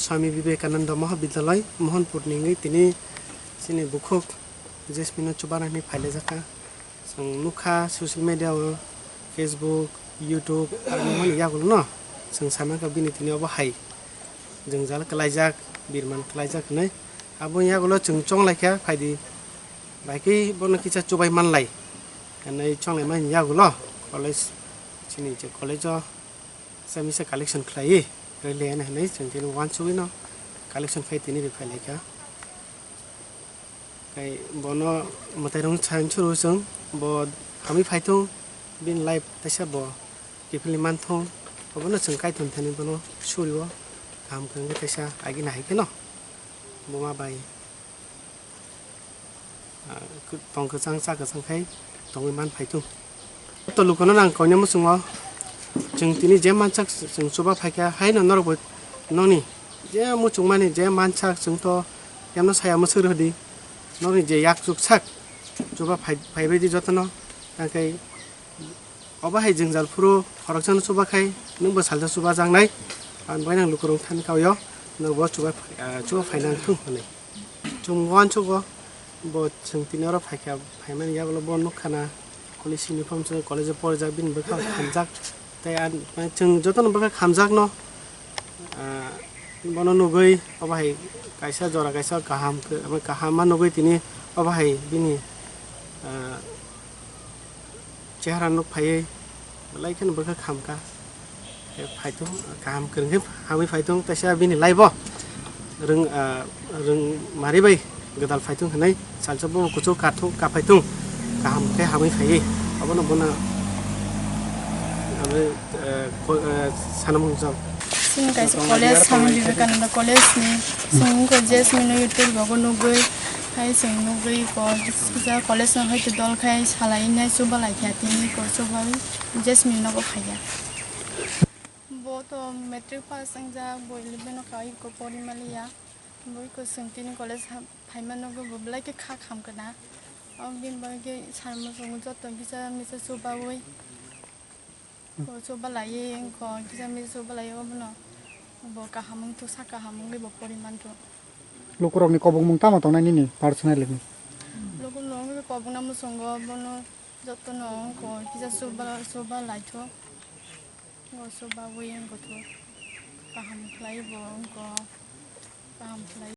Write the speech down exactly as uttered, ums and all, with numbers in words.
Swami Vivekananda Mahavidyalay, Mohanpur ni wngwi tini chini bukhuk Jasmine no chubanani phailaijak kha. Chwng nukha social media o, Facebook, YouTube, aro nokmani yagulo no chwng samankha bini tini obo hai jwngjal kwlaijak, birman kwlaijak hinwi. Aboni yagulo chwng chonglaikha, phaidi bai khe bono kisa chubai manlai hinwi chonglaimani yagulo college, chini je college o Kisa misa collection khlaiwi rwliya hinwi chwng tini uansugwi no collection khai tini ri phailaikha. Tei bono mwtai rwng sai suru chwng bo hamwi phaithung, bini life teisa bo kiphilwi manthung, obono chwng kaithum thani bono surio kaham kwrwngwi teisa agini hai kheno buma bai. Ah, tong kwchang cha kwchang khai tongwi man phai thung. Joto lukuno nang koinai muchungo chwng tini je mansak chwng chuba phaikha haino norokbo noni je muchungmani je mansak chwngto yamno saya mwswk rwdi noni je yak chuk sak chuba phai phaibaidi jotono tangkhai. Obo hai jwngjal phuru khoroksano chuba khai nwngbo salsa chuba jaknai. Ang bai nang lukurok thani kaio nwngbo chuba, ah, chuba phaina wngthung hwnwi. Chwng uansugo bo chwng tini oro phaikha, phaimani yagulo bo nukha na college uniform se college o porijak bini bwkha hamjak tei ang chwng jotono bwkha hamjakno. Ah, bono nugwi obo hai kaisa jora kaisa kaham khe, kaham ma nugwi tini obo hai bini, ah, chehara nuk phaiwi belai kheno bwkha khamkha. Phaitung kaham kwrwng khe hamwi phaitung teisa bini life o rwng, ah, rwng mari bai. Gwdal phaithung hwnwi salsa bobo kuchuk kathung kaphaithung kaham khe hamwi phaiwi obono bono abo, eh, ko-, eh, sanamung jok. Chini kaisa college Swami Vivekananda College ni chwng wngkha Jasmine no YouTube rogo nugwi hai chwng nugwi ko kisa college no hai dol khai salai nai chuba lai kha tini ko chuba Jasmine no bo phaiya. Bo to matric pass wngjak bo eleven o kai ko pori maliya. Bo eko chwng tini college ha-, phaima nugwi bo belai khe kha kham kana. Aboni bagwi sai muchungo joto kisa misa chubaui. Ko chuba laiwi wngkha kisa misa chuba laiwi obono bo kaham wngthok sa kaham wngwi bo pori manthok. Lukurokni kobokmung tamo tongnai nini personally ni? Lukurokni kobokna muchungo bono jotono wngkha kisa chuba chuba laithok. Bo chubaui wngkha kaham khlai bo wngkha kaham khlai.